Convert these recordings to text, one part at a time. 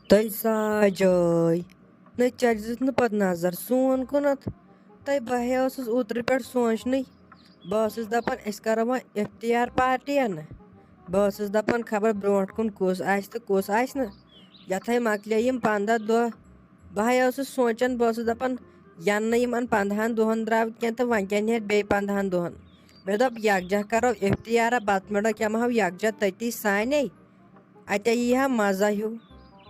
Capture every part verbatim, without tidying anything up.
تۄہہِ ساجٲے نہ چرزِتھ نہٕ پتہٕ نظر سون کُنتھ۔ تۄہہِ بہٕ ہے ٲسٕس اوترٕ پٮ۪ٹھ سونٛچنٕے۔ بہٕ ٲسٕس دپان أسۍ کرو وۄنۍ افطیار پارٹی نہ۔ بہٕ ٲسٕس دپان خبر برونٛٹھ کُن کُس آسہِ تہٕ کُس آسہِ نہٕ۔ یتھے مۄکلے یِم پنٛداہ دۄہ۔ بہٕ ہے ٲسٕس سونٛچان، بہٕ ٲسٕس دپان ینہٕ نہٕ یِمن پنٛدہن دۄہن درٛاو کینٛہہ تہٕ وۄنۍ کیٛاہ نیرِ بیٚیہِ پنٛدہن دۄہن۔ مےٚ دوٚپ یکجاہ کرو افطیارا، بتہٕ مٮ۪ڈو کھٮ۪مہٕ ہاو یکجاہ تٔتی سانے۔ اتے یی ہا مزہ ہیوٗ۔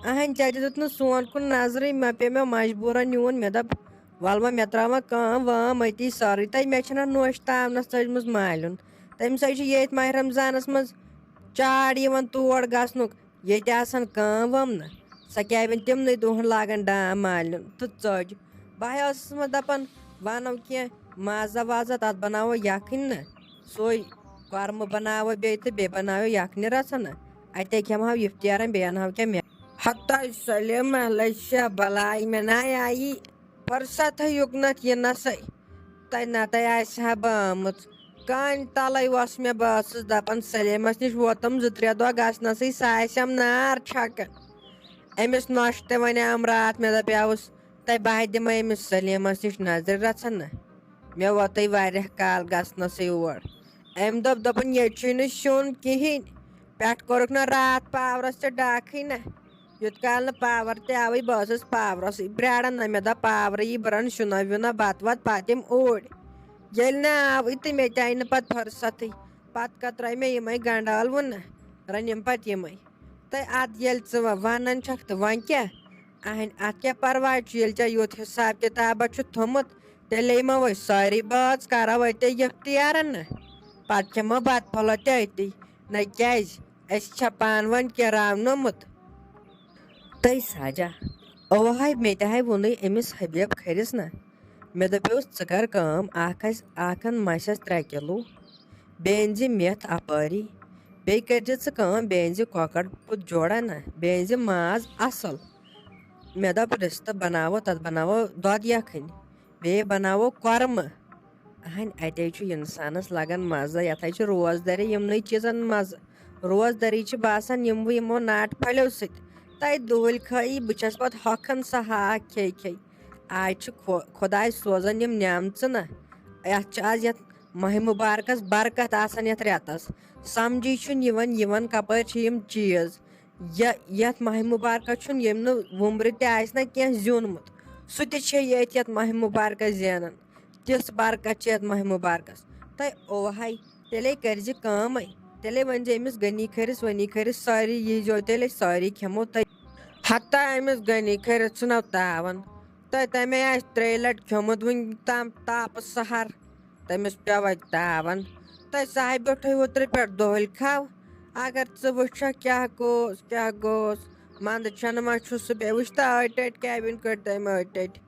اہن چچہِ دیُت نہٕ سون کُن نظرٕے، مےٚ پیوٚو مےٚ مجبوٗرن نیوٗن۔ مےٚ دوٚپ، ول وۄنۍ مےٚ ترٛاوان کٲم وٲم أتی سٲرٕے، تہٕ مےٚ چھنہٕ نوٚش تاونس ژٔجمٕژ مالِیُن۔ تٔمِس ہے چھُ ییٚتھۍ ماہِ رمضانس منٛز چاڑ یِوان تور گژھنُک، ییٚتہِ آسان کٲم وٲم نہ۔ سۄ کیٛاہ وۄنۍ تِمنٕے دۄہن لاگان ڈام مالِیُن تہٕ ژٔج۔ بہٕ ہے ٲسٕس وۄنۍ دپان، ونو کینٛہہ مازا وازا، تتھ بناوو یکھٕنۍ نہ۔ سُے کۄرمہٕ بناوو بیٚیہِ تہٕ بیٚیہِ بناوو یکھنہِ رژھا نہ۔ اتے کھٮ۪مہٕ ہاو افطیارن، بیٚیہِ انہٕ ہاو کینٛہہ مےٚ۔ ہتاے سلیمہ لٔج شاہ بلاے، مےٚ ناے آیی فرصتھٕے یُکنتھ یِنسٕے۔ تۄہہِ نتہٕ آسہِ ہا بہٕ آمٕژ۔ کانہِ تلے اوس مےٚ، بہٕ ٲسٕس دپان سلیمس نِش ووتُم زٕ ترٛےٚ دۄہ گژھنسٕے، سۄ آسٮ۪م نار چھکان۔ أمِس نۄشہِ تہِ ونیام راتھ، مےٚ دپیاوُس، تۄہہِ بہٕ ہا دِمے أمِس سلیمس نِش نظرِ رژھا نہ۔ مےٚ ووتُے واریاہ کال گژھنسٕے اور۔ أمۍ دوٚپ، دوٚپُن، ییٚتہِ چھُے نہٕ سیُن کِہینۍ۔ پٮ۪ٹھٕ کوٚرُکھ نہ راتھ پاورس تہِ ڈاکھٕے نہ۔ یوت کال نہٕ پاور تہِ آوٕے، بہٕ ٲسٕس پاورسٕے پراران۔ نہ مےٚ دوٚپ پاورٕے یی، بہٕ رنہٕ سیُنا ویُنا بتہٕ وتہٕ، پتہٕ یِم اوٗرۍ۔ ییٚلہِ نہٕ آوٕے تہٕ مےٚ تہِ آیہِ نہٕ پتہٕ فرصتٕے۔ پتہٕ کترٲے مےٚ یِمے گنڈالہٕ وُنہٕ، رٔنِم پتہٕ یِمے۔ تہٕ ادٕ ییٚلہِ ژٕ وۄنۍ ونان چھکھ تہٕ وۄنۍ کیٛاہ؟ اہنہِ، اتھ کیٛاہ پرواے چھُ، ییٚلہِ ژےٚ یُتھ حساب کتابہ چھُ تھوٚمُت، تیٚلے ما أسۍ سٲری بٲژ کرو أتے یختیارن نہ۔ پتہٕ کھٮ۪مو بتہٕ پھوٚلہ تہِ أتی۔ نہ کیٛازِ؟ اَسہِ چھا پانہٕ ؤنۍ کینٛہہ راونومُت؟ تٔے ساجا، اوہاے، مےٚ تہِ ہاے ووٚنُے أمِس حبیب کھٔرِس نہ۔ مےٚ دوٚپیوس، ژٕ کر کٲم، اکھ آسہِ، اکھ اَن مَژھٮ۪س ترٛےٚ کِلوٗ، بیٚیہِ أنۍ زِ مٮ۪تھ اَپٲری، بیٚیہِ کٔرۍ زِ ژٕ کٲم، بیٚیہِ أنۍ زِ کۄکر پوٗت جوڑا نہ، بیٚیہِ أنۍ زِ ماز اَصٕل۔ مےٚ دوٚپ، رِستہٕ بناوو، تَتھ بناوو دۄد یَکھٕنۍ، بیٚیہِ بناوو کۄرمہٕ۔ اہنۍ، اتے چھُ انسانس لگان مزٕ، یتھے چھُ روزدرِ یِمنٕے چیٖزن مزٕ۔ روزدری چھِ باسان یِموٕے یِمو ناٹہٕ پھلٮ۪و سۭتۍ۔ تتہِ دُہٕلۍ کھٲیی، بہٕ چھس پتہٕ ہۄکھان سۄ ہاکھ کھے کھے۔ آز چھِ خو-، خۄداے سوزان یِم نعمژٕ نہ۔ یتھ چھِ آز یتھ ماہِ مُبارکس برکت آسان یتھ رٮ۪تس۔ سمجھی چھُنہٕ یِوان، یِوان کپٲرۍ چھِ یِم چیٖز۔ یا یتھ ماہِ مُبارکس چھُنہٕ ییٚمۍ نہٕ وُمبرِ تہِ آسہِ نہ کینٛہہ زیوٗنمُت، سُہ تہِ چھے ییٚتھۍ یتھ ماہِ مُبارکس زینان۔ تِژھ برکت چھِ یتھ ماہِ مُبارکس۔ تہٕ اوہے، تیٚلے کٔرۍ زِ کٲمے، تیٚلے ؤنۍ زِ أمِس غنی کھٔرِس ؤنی کھٔرِس، سٲری یی زیو تیٚلے، سٲری کھٮ۪مو تٔتی۔ ہتا أمِس غنی کھٔرِس ژھٕنو تاون۔ تہٕ تَمے آسہِ ترٛیٚیہِ لٹہِ کھیوٚمُت وُنہِ تام تاپہٕ سحر۔ تٔمِس پیوٚو اَتہِ تاون۔ تہٕ سُہ ہاے بیوٗٹھٕے اوترٕ پٮ۪ٹھ دۄہلۍ کھاو۔ اگر ژٕ وٕچھکھ کیٛاہ گوٚوس، کیٛاہ گوٚوس، منٛدٕ چھَنہٕ ما چھُ سُہ، بیٚیہِ وٕچھ تہٕ أٹۍ أٹۍ کیبِن کٔڑۍ تٔمۍ أٹۍ أٹۍ۔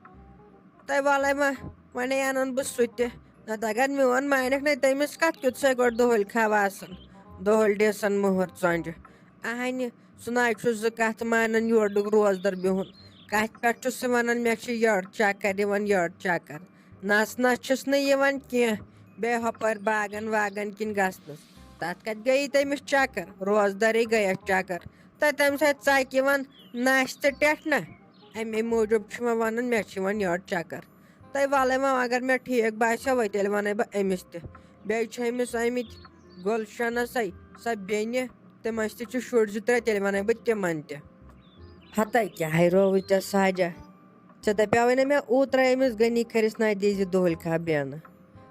تہٕ وَلَے وۄنۍ، وۄنۍ اَنَن بہٕ سُہ تہِ۔ نَتہٕ اگر میون مانٮ۪کھ نَے، تٔمِس کَتھ کیُتھ سُہ گۄڈٕ دۄہلۍ کھاو آسان، دۄہلۍ ڈیسَن مۄہر ژۄنٛجہِ۔ اَہَنہِ، سُہ نہ حظ چھُ زٕ کَتھٕ مانان، یورٕ ڈُک روزدَر بِہُن۔ کَتھِ پٮ۪ٹھ چھُ سُہ وَنان، مےٚ چھِ یٔڈ چَکَر یِوان، یٔڈ چَکَر۔ نَس نَس چھُس نہٕ یِوان کینٛہہ، بیٚیہِ ہۄپٲرۍ باغَن واغَن کِنۍ گژھنَس۔ تَتھ کَتہِ گٔیی تٔمِس چَکَر؟ روزدَرٕے گٔیَس چَکَر۔ تہٕ تَمہِ سۭتۍ ژَکہِ یِوان نَس تہٕ ٹٮ۪ٹھ نہ۔ اَمے موٗجوٗب چھُ وۄنۍ وَنان، مےٚ چھِ یِوان یٔڈ چَکَر۔ تہٕ وَلَے وۄنۍ اگر مےٚ ٹھیٖک باسیو، وۄنۍ تیٚلہِ وَنَے بہٕ أمِس تہِ۔ بیٚیہِ چھِ أمِس آمٕتۍ گُلشَنَسَے سۄ بیٚنہِ، تِم ٲسۍ تہِ چھِ شُرۍ زٕ ترٛےٚ، تیٚلہِ وَنَے بہٕ تِمَن تہِ۔ ہَتَے کیٛاہ ہے رووُے ژےٚ ساجہ؟ ژےٚ دَپیٛاوٕے نہ مےٚ اوترَے أمِس غنی کھٔرِس نَے دیٖزِ دۄہلۍ کھا بیٚہنہٕ۔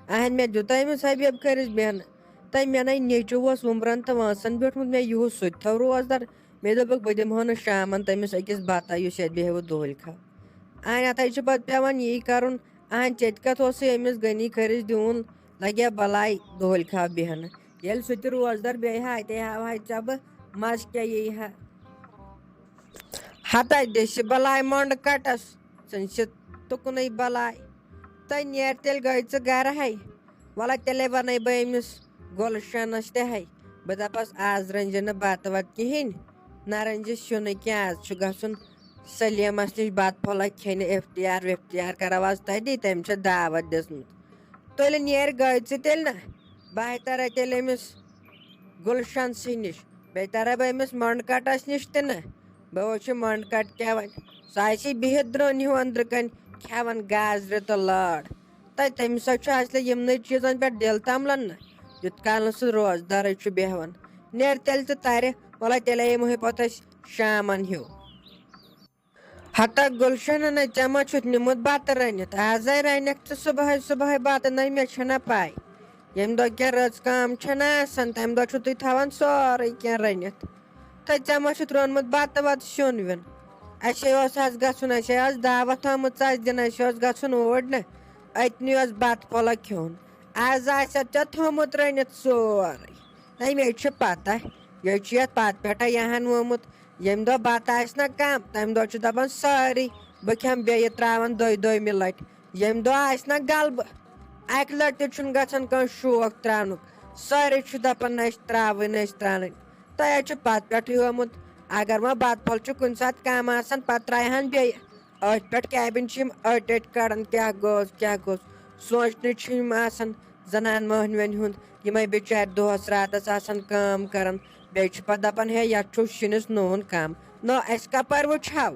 اہن، مےٚ دیُتاے أمِس حبیب کھٔرِس بیٚہنہٕ۔ تہٕ مےٚ نَے نیٚچوٗ اوس وُمبرَن تہٕ وٲنٛسَن بیوٗٹھمُت، مےٚ یِہُس سُہ تہِ تھاو روزدَر۔ مےٚ دوٚپُکھ، بہٕ دِمہٕ ہو نہٕ شامَن تٔمِس أکِس بَتہ، یُس ییٚتہِ بیٚہوٕ دۄہلۍ کھا۔ اہن، اَتھَے چھُ پَتہٕ پٮ۪وان یی کَرُن۔ اہن، ژےٚ تہِ کَتھ اوسُے أمِس غنی کھٔرِس دیُن؟ لَگہِ ہا بَلاے دۄہلۍ کھا بیٚہنہٕ۔ ییٚلہِ سُہ تہِ روزدَر بیٚہہِ ہا، اَتے ہاوہاے ژےٚ بہٕ مَزٕ کیٛاہ یی ہا۔ ہَتَے دِسہِ بَلاے مۄنٛڈٕ کَٹَس، ژھٕنسہِ تُکنُے بَلاے۔ تہٕ نیر تیٚلہِ گٔے ژٕ گَرٕ ہے۔ وَلہٕ تیٚلے وَنَے بہٕ أمِس گُلشَنَس تہِ ہے۔ بہٕ دَپَس، آز رٔنزِ نہٕ بَتہٕ وَتہٕ کِہیٖنۍ، نہ رٔنزِ سیُنٕے کینٛہہ، آز چھُ گژھُن سلیمَس نِش بَتہٕ پھوٚلہ کھیٚنہِ، افتیار وفتیار کَرو آز تَتی، تٔمۍ چھےٚ دعوت دِژمٕژ۔ تیٚلہِ نیر گٔے ژٕ تیٚلہِ نہ، بہٕ ہے تَرے تیٚلہِ أمِس گُلشَنسٕے نِش، بیٚیہِ تَرے بہٕ أمِس مۄنٛڈٕ کَٹَس نِش تہِ نہ۔ بہٕ وٕچھِ مۄنٛڈ کَٹ کیٛاہ وَنہِ۔ سُہ آسہِ بِہِتھ درٛونہِ ہیوٗ أنٛدرٕ کَنہِ کھٮ۪وان گازرِ تہٕ لٲر۔ تہٕ تٔمِس حظ چھُ اَصلی یِمنٕے چیٖزَن پٮ۪ٹھ دِل تَملان نہ، یُتھ کال نہٕ سُہ روزدَرٕے چھُ بیٚہوان۔ نیر تیٚلہِ تہٕ تَرِ، وَلہٕ تیٚلے یِمہٕ ہے پَتہٕ أسۍ شامَن ہیوٗ۔ ہتا گُلشنہ، نہ ژےٚ ما چھُتھ نیوٗمُت بَتہٕ رٔنِتھ؟ آزَے رَنٮ۪کھ ژٕ صُبحٲے صُبحٲے بَتہٕ، نہ مےٚ چھَنہ پَے۔ ییٚمہِ دۄہ کینٛہہ رٕژ کٲم چھَنہ آسان، تَمہِ دۄہ چھُو تُہۍ تھاوان سورُے کینٛہہ رٔنِتھ۔ تہٕ ژےٚ ما چھُتھ روٚنمُت بَتہٕ وَتہٕ سیُن ویُن؟ اَسے اوس آز گژھُن، اَسے ٲس دعوت آمٕژ آز دِنہٕ، اَسہِ اوس گژھُن اوٗرۍ نہ، أتنی اوس بَتہٕ پھوٚلہ کھیوٚن۔ آز آسٮ۪تھ ژےٚ تھوٚمُت رٔنِتھ سورُے۔ نہ مےٚ چھِ پَتہ، یہِ چھُ یَتھ پَتہٕ پٮ۪ٹھَے یہِ ہَن ووٚمُت۔ ییٚمہِ دۄہ بَتہٕ آسہِ نہ کَم، تَمہِ دۄہ چھُ دَپان سٲری، بہٕ کھٮ۪مہٕ بیٚیہِ ترٛاوان دۄیہِ دوٚیمہِ لَٹہِ۔ ییٚمہِ دۄہ آسہِ نہ غلبہٕ، اَکہِ لَٹہِ تہِ چھُنہٕ گژھان کٲنٛسہِ شوق ترٛاونُک۔ سٲری چھِ دَپان، نہ، أسۍ ترٛاوٕنۍ، نہ، أسۍ ترٛاوٕنۍ۔ تۄہہِ حظ چھُ پَتہٕ پٮ۪ٹھٕے آمُت، اگر وۄنۍ بَتہٕ پھوٚل چھُ کُنہِ ساتہٕ کَم آسان، پَتہٕ ترٛایہِ ہَن بیٚیہِ۔ أتھۍ پٮ۪ٹھ کیبِن چھِ یِم أٹۍ أٹۍ کَڑان، کیٛاہ گوٚژھ، کیٛاہ گوٚژھ۔ سونٛچنٕے چھِ یِم آسان زَنان مۄہنوٮ۪ن ہُنٛد، یِمَے بِچارِ دۄہَس راتَس آسان کٲم کَران، بیٚیہِ چھِ پَتہٕ دَپان، ہے، یَتھ چھُ شِنَس نوٗن کَم۔ نہ، اَسہِ کَپٲرۍ وٕچھہاو؟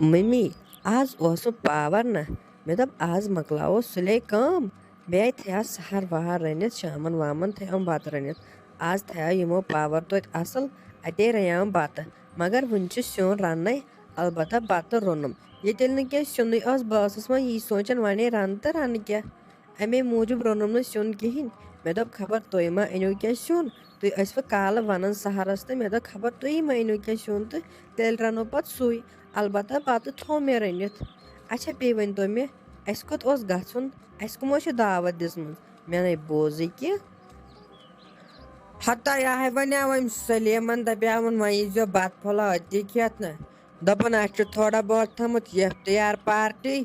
مٔمی، آز اوس نہٕ پاور نہ۔ مےٚ دوٚپ، آز مۄکلاوو سُلے کٲم۔ بیٚیہِ تھایہِ سحر وحر رٔنِتھ، شامن وامن تھایہِ بتہٕ رٔنِتھ۔ آز تھایہِ یِمو پاور توتہِ اصل، اتے رنیاو بتہٕ۔ مگر وُنہِ چھُ سیُن رننے، البتہ بتہٕ روٚنُم۔ ییٚتہِ ییٚلہِ نہٕ کینٛہہ سیُنٕے اوس، بہٕ ٲسٕس وۄنۍ یی سونچان، وۄنۍ رنہٕ تہٕ رنہٕ کیٛاہ؟ امے موٗجوٗب روٚنُم نہٕ سیُن کِہینۍ۔ مےٚ دوٚپ، خبر تُہۍ ما أنِو کینٛہہ سیُن؟ تُہۍ ٲسوٕ کالہٕ ونان سحرس تہٕ مےٚ دوٚپ، خبر تُہی ما أنِو کینٛہہ سیُن تہٕ تیٚلہِ رنو پتہٕ سُے۔ البتہ بتہٕ تھوٚو مےٚ رٔنِتھ۔ اچھا، بیٚیہِ ؤنۍ تو مےٚ، اَسہِ کوٚت اوس گژھُن؟ اَسہِ کٕمو چھِ دعوت دِژمٕژ؟ مےٚ نے بوزٕے کینٛہہ۔ ہتا یہِ ہاے وَنیٛاو أمۍ سلیمن، دَپیٛاوُن، وۄنۍ ییٖزیو بتہٕ پھوٚلہ أتی کھٮ۪تھ نہ۔ دوٚپُن، اَسہِ چھُ تھوڑا بہت تھٲمٕژ یفتیار پارٹی۔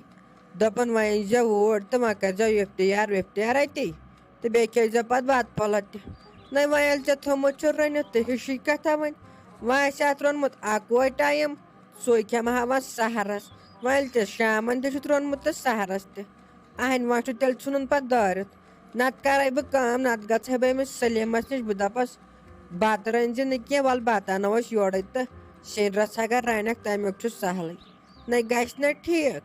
دوٚپُن، وۄنۍ ییٖزیو اوٗرۍ تہٕ وۄنۍ کٔرۍزیو یفتیار وفتیار أتی۔ تہٕ بیٚیہِ کھیٚیہِ زیو پَتہٕ بَتہٕ پھوٚلہ تہِ۔ نَے وۄنۍ ییٚلہِ ژےٚ تھوٚمُت چھُ رٔنِتھ تہٕ ہِشی کَتھا وۄنۍ۔ وۄنۍ آسہِ اَتھ روٚنمُت اَکوے ٹایم، سُے کھٮ۪مہٕ ہا وۄنۍ سحرَس۔ وۄنۍ ییٚلہِ ژےٚ شامَن تہِ چھُتھ روٚنمُت تہٕ سحرَس تہِ۔ اَہَنہِ وۄنۍ چھُ تیٚلہِ ژھٕنُن پَتہٕ دٲرِتھ۔ نَتہٕ کَرَے بہٕ کٲم، نَتہٕ گژھٕ ہا بہٕ أمِس سلیمَس نِش، بہٕ دَپَس، بَتہٕ رٔنۍ زِ نہٕ کینٛہہ، وَلہٕ بَتہٕ اَنو أسۍ یورَے تہٕ سِنۍ رَژھ اگر رَنَکھ تَمیُک چھُ سہلٕے۔ نَے گژھِ نہ ٹھیٖک۔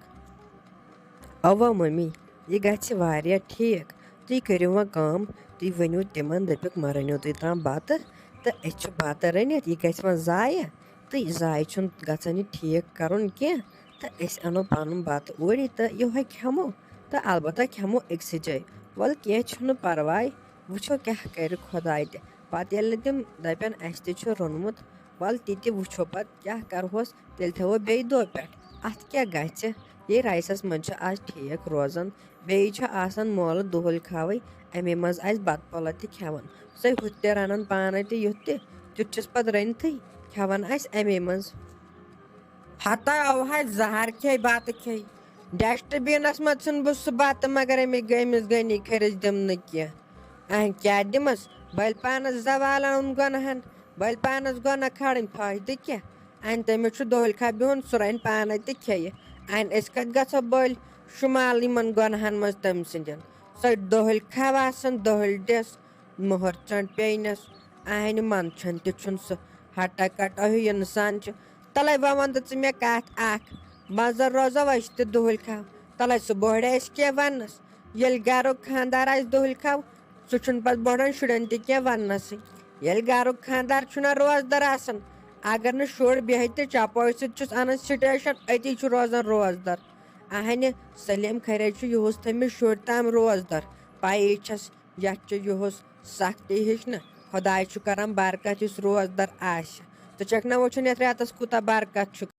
اوا ممی، یہِ گژھِ واریاہ ٹھیٖک۔ تُہۍ کٔرِو وۄنۍ کٲم، تُہۍ ؤنِو تِمن، دٔپِکھ، مہ رٔنِو تُہۍ تام بتہٕ، تہٕ أسۍ چھِ بتہٕ رٔنِتھ، یہِ گژھِ وۄنۍ ضایع، تہٕ یہِ ضایع چھُنہٕ گژھان یہِ ٹھیٖک کرُن کینٛہہ، تہٕ أسۍ اَنو پنُن بتہٕ اوٗری تہٕ یِہوٚے کھٮ۪مو، تہٕ البتہ کھٮ۪مو أکسٕے جایہِ۔ وَلہٕ کینٛہہ چھُنہٕ پرواے، وٕچھو کیٛاہ کرِ خۄداے تہِ۔ پتہٕ ییٚلہِ نہٕ تِم دَپن، اَسہِ تہِ چھُ روٚنمُت، وَلہٕ تہِ تہِ وٕچھو پتہٕ کیٛاہ کرہوس، تیٚلہِ تھاوو بیٚیہِ دۄہ پٮ۪ٹھ۔ اَتھ کیٛاہ گژھِ؟ یے رایسَس منٛز چھُ آز ٹھیٖک روزان۔ بیٚیہِ چھُ آسان مولہٕ دۄہلۍ کھاوٕے، اَمے منٛز آسہِ بَتہٕ پھوٚلہ تہِ کھٮ۪وان۔ سُے ہُتھ تہِ رَنان پانَے تہٕ یُتھ تہِ، تیُتھ چھُس پَتہٕ رٔنتھٕے، کھٮ۪وان آسہِ اَمے منٛز۔ ہتا اوہاے زہر کھے بَتہٕ کھے۔ ڈسٹ بِنَس منٛز ژھٕن بہٕ سُہ بَتہٕ، مگر أمِس گٔے، أمِس گٔے نہٕ خٔرِس دِمنہٕ کینٛہہ۔ اَہَن کیٛاہ دِمَس؟ بٔلۍ پانَس زوال اَنُن گۄناہَن، بٔلۍ پانَس گۄناہ کھالٕنۍ فٲیدٕ کیٛاہ؟ اَہَن تٔمِس چھُ دۄہلۍ کھا بِہُن، سُہ رَنہِ پانَے تہٕ کھیٚیہِ۔ اَہَن أسۍ کَتہِ گژھو بٔلۍ شُمال یِمَن گۄناہَن منٛز تٔمۍ سٕنٛدٮ۪ن؟ سۄ دۄہلۍ کھا آسان، دۄہلۍ ڈٮ۪س، مۄہر ژٔنٛڈ پیٚینَس۔ اَہَنہِ منٛد چھَنہٕ تہِ چھُنہٕ سُہ ہٹا کٹا ہیوٗ اِنسان چھُ۔ تَلَے وۄنۍ وَن تہٕ ژٕ مےٚ کَتھ اَکھ، منٛزٕ روزو أسۍ تہِ دۄہلۍ کھا؟ تَلَے سُہ بۄہڑِ اَسہِ کینٛہہ وَننَس؟ ییٚلہِ گَرُک خانٛدار آسہِ دۄہلۍ کھا، سُہ چھُنہٕ پَتہٕ بۄہڑَن شُرٮ۪ن تہِ کینٛہہ وَننَسٕے۔ ییٚلہِ گَرُک خانٛدار چھُنہ روزدَر آسان، اگر نہٕ شُر بیٚہہِ تہِ چپٲے سۭتۍ چھُس اَنان سٹیشن، أتی چھُ روزان روزدَر۔ اَہَنہِ سلیٖم کھرے چھُ یِہُس تھٲمٕتۍ شُرۍ تام روزدَر۔ پَیی چھَس، یَتھ چھُ یِہُس سختی ہِش نہٕ۔ خۄداے چھُ کَران برکت یُس روزدَر آسہِ۔ ژٕ چھَکھ نہ وٕچھان یَتھ رٮ۪تَس کوٗتاہ برکت چھُ؟